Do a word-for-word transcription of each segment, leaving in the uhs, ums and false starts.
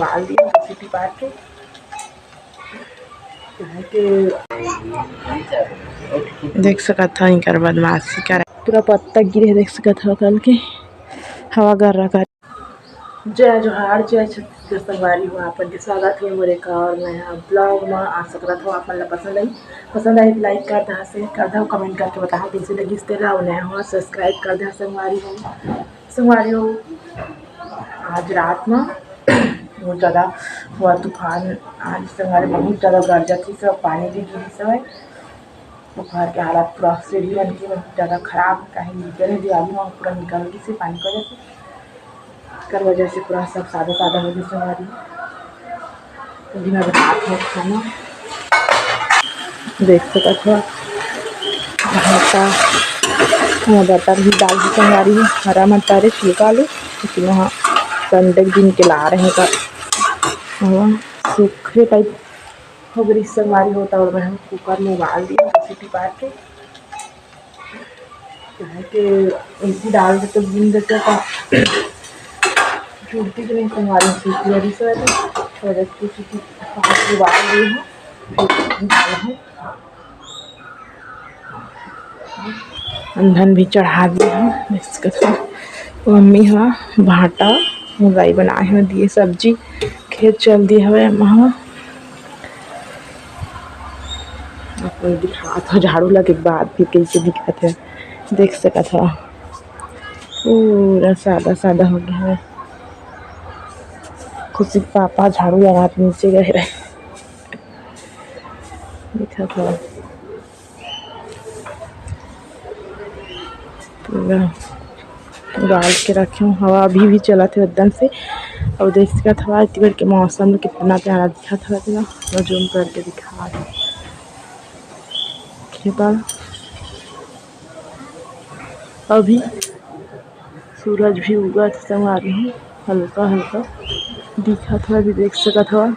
डाल दी दो सीटी मार के। देख सकत हव, इनकर बदमाशी करे, पूरा पत्ता गिरे, देख सकत हव, कल के हवा गर्रा कर। जय जोहार, जय छत्तीसगढ़ संगवारी हो, आप मन के स्वागत हे मोर एक और नया ब्लॉग म। आशा करत हव आप मन ला पसंद आही, पसंद आही त लाइक कर दहा, शेयर कर दहा, कमेंट करके बताहा कइसे लगिस तेला, अउ नया हो सब्सक्राइब कर दहा संगवारी हो। संगवारी हो, आज रात म बहुत ज़्यादा हुआ तूफान, आज संगवारी बहुत ज़्यादा गरजत हे, सब पानी भी गिरिस हवय। दोपहर के हालत पूरा सीढ़ी मन के बहुत ज़्यादा खराब, काहे लीपे नहीं दिवाली म पूरा निकल गिस हे पानी के वजह से। एकर वजह से पूरा सब सादा सादा हो गिस हे हमारी। अभी मैं बनात हूँ खाना, देख सकत हो भाटा, हाँ, बटर भी डाल दी संगवारी, हरा मटर है, छिलका लो, लेकिन वहाँ संडे के दिन के ला रहे का, हाँ, सूखे टाइप हो गई संगवारी होता, और मैं कुकर में उबाल दी दो सीटी मार के। काहे के इसी डाल देते, भून देते तो जुड़ती तो नहीं संगवारी, सीटी वाली से तो थोड़ा दस की सीटी पाँच उबाल रही हूँ, फिर डाल हूँ। अंधन भी चढ़ा दिए हव, देख सकत हव। मम्मी ह भाटा मुरई बनाए हव, दिए सब्जी, खेत चल दिए हवे। एमा ह अपन दिखात हव झाड़ू लगे के बाद भी कइसे दिखत हे, देख सकत हव। पूरा सादा सादा हो गया है। खुशी के पापा झाड़ू लगा के नीचे गए रहे। दिखत हव। पूरा उबाल के रखे हूँ, हवा अभी भी चलत हे एकदम से। और देख सकत हवा, इतनी बार के मौसम में कितना प्यारा दिखत हवा, इतना मैं जूम करके दिखा दूँ। खेता अभी सूरज भी उगत हे संगवारी हो, हल्का हल्का दिखत हवा, अभी देख सकत हवा।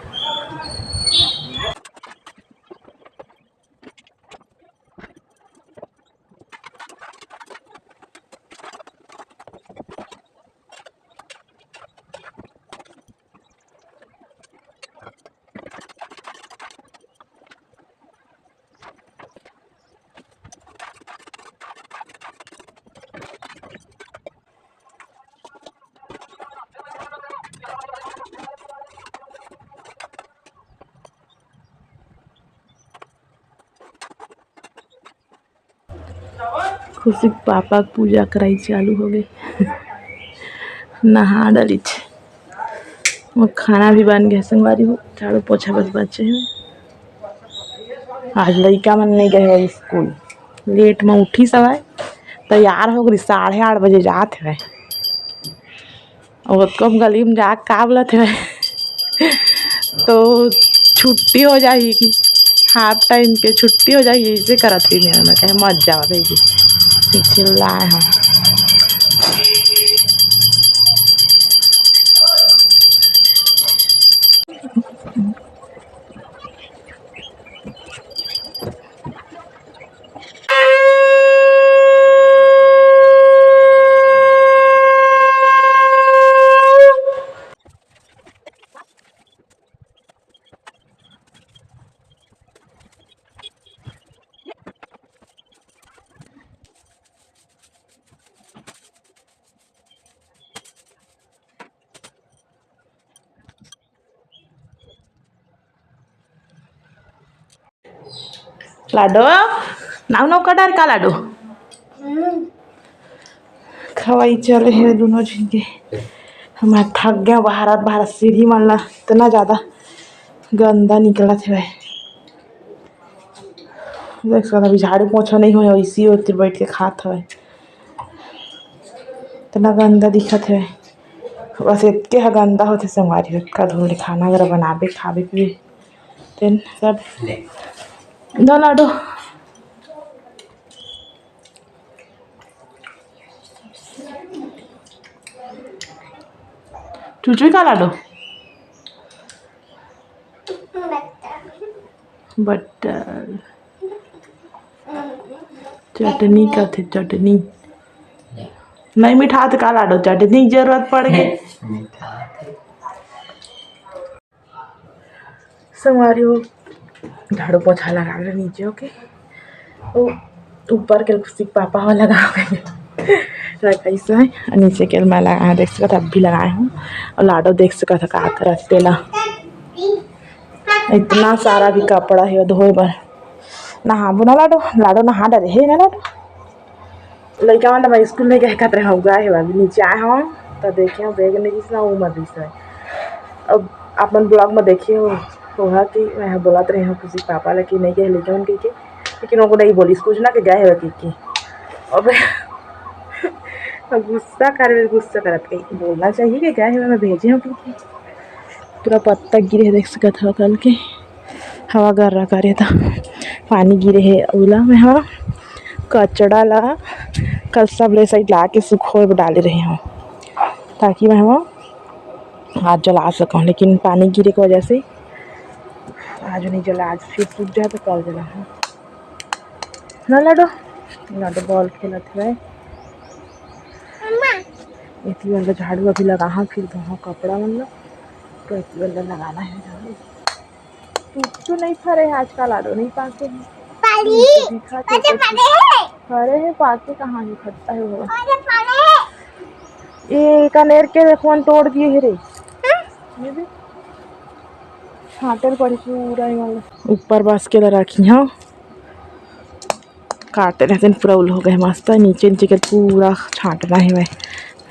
खुशी के पापा के पूजा कराई चालू हो गई। नहा डलिस। वो खाना भी बन गया संगवारी हो, झाड़ू पोछा बस बचे हे। आज लइका मन नहीं गए हवय स्कूल, लेट में उठिस हवय, तैयार हो गई, साढ़े आठ बजे जात हवय। अउ ओतको गली में जाके का बोलत हवय, तो छुट्टी हो जाही कि हाफ टाइम के छुट्टी हो जाही, ऐसे करत रही मैं, मैं कहे मत जाओ भैया, चिल्लाए हम। लाडो, नाव नाव का डर का लाडो? खवाई चले हे दोनों झन के। हम थक गया, भारत भारत सीढ़ी मन ला, इतना ज्यादा गंदा निकलत हे। देख सकत, अभी झाड़ू पोछा नहीं होय, इसी ओतिर बैठ के खात हवे। इतना गंदा दिखत हे, बस एतके ह गंदा होथे संगवारी हो, एतका धूल ले खाना वगैरह बनाबे, खाबे पीबे, तेन सब। ले। दो लाडो। चुचुई का लाडो? बटर। चटनी कथे, चटनी। नहीं मिठात का लाडो, चटनी की जरूरत पड़ गई। मिठात। संगवारी हो, झाड़ू पोछा लगा रहे नीचे होके, वो ऊपर के खुशी पापा हो लगा के रखाइस है, और नीचे के मैं लगा देख सकत, अब भी लगाए हूँ। और लाडो देख सकत है का करत तेला, इतना सारा भी कपड़ा है धोए बर। नहाबो ना लाडो, लाडो नहा डरे है ना लाडो। लइका मन ला मैं स्कूल नहीं गए खातिर हम गए हे, अभी नीचे आए हूँ तो देखे हूँ बैग नहीं दिस ना, वो मत दिस है। अब अपन ब्लॉग में देखे हो, होगा कि मैं बोलत रहे हूँ खुशी पापा ला कि नहीं गए लइका मन कह के, लेकिन वो नहीं बोलिस कुछ ना कि गए हे कह के। अब अब गुस्सा करे, गुस्सा करत कहीं बोलना चाहिए कि गए हे, मैं भेजे हूँ कह के। पूरा पत्ता गिरे हे, देख सकत हव, कल के हवा गर्रा करे त पानी गिरे हे। ओला मैं ह कचड़ा ला कल सब ले साइड ला के सुखोए बर डाले रहे हूँ, ताकि मैं ह आज जला सकूँ, लेकिन पानी गिरे के वजह से आज नहीं जला। आज फिर सूख जाए तो कल जला हूँ ना लाडो। लाडो बॉल खेलत हवय। एती वाला झाड़ू अभी लगा हाँ, फिर वहाँ कपड़ा मन ला, तो एती वाला लगाना है झाड़ू। तू तो नहीं फरे है आजकल, आलू नहीं पाके है। पाली, दिखा तो कैसे कुछ। फरे है? फरे है, पाके कहाँ है, फटता है वो। अरे फरे। ये कनेर के देखो, तोड़ दिए है रे। हाँ? ये भी छांटे ल पड़ी पूरा ये वाला। ऊपर बास के ला रखी हाँ। काटे रहते पूरा उल हो गए मस्त, नीचे नीचे के पूरा छांटना है भाई।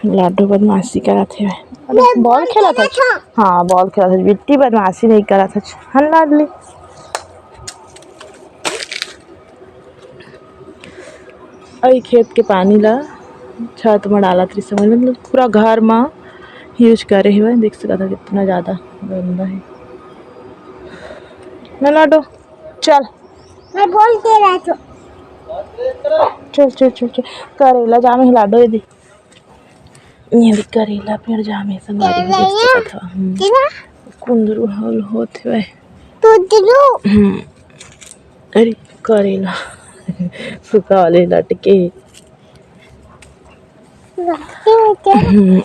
लाडो बदमाशी करत है भाई। अरे बॉल खेलत है। हाँ, बॉल खेलत है, बिट्टी बदमाशी नहीं करत है। हन लाडली। अई खेत के पानी ला छत में डालत रही, समझ मतलब पूरा घर में यूज करे हुए। देख सकत है कितना ज़्यादा गंदा है ना लाडो। चल। मैं बोल के रहा था। चल, चल, चल, चल। करेला जामे हिला दो, ये दे। ये भी करेला पेड़ जामे संगवारी हो, देख सकत हव। हम्म। कुंदरू हल होत हवय। कुंदरू। हम्म। अरे, करेला। सुखा वाले लटके। लटके, लटके। हम्म।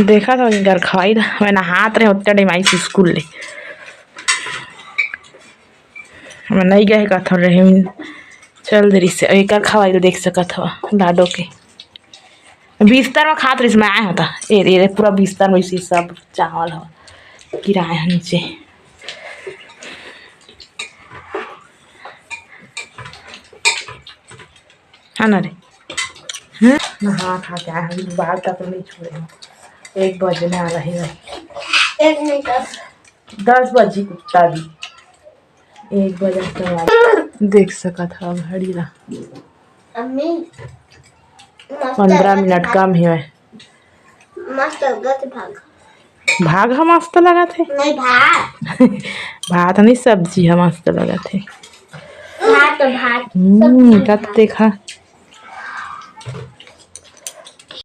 देखा था इनकर खवाई ला, मैं नहात रहे उतना टाइम आइस स्कूल ले। मैं नहीं गए कथन रहे, चल दे रिसे। एकर खवाई ला देख सकत हव लाडो के। बिस्तर में खात रहिस, मैं आए होता। ए रे, पूरा बिस्तर में इसी सब चावल हो गिराए हैं नीचे। है ना रे? हम्म? नहा खा के आए हैं, बाल तक नहीं छोड़े हैं। एक बजने वाला है भाई। एक नहीं कर। दस बजी कुत्ता भी। एक बजे से वाला। देख सकत हव घड़ी ला। अम्मी, मस्त पंद्रह लगा मिनट था। कम ही है। मस्त लगा था भाग। भाग ह मस्त लगत हे। नहीं, भात। भात नहीं, सब्जी ह मस्त लगत हे। भात, भात। हम्म, सब्जी कत भात। देखा,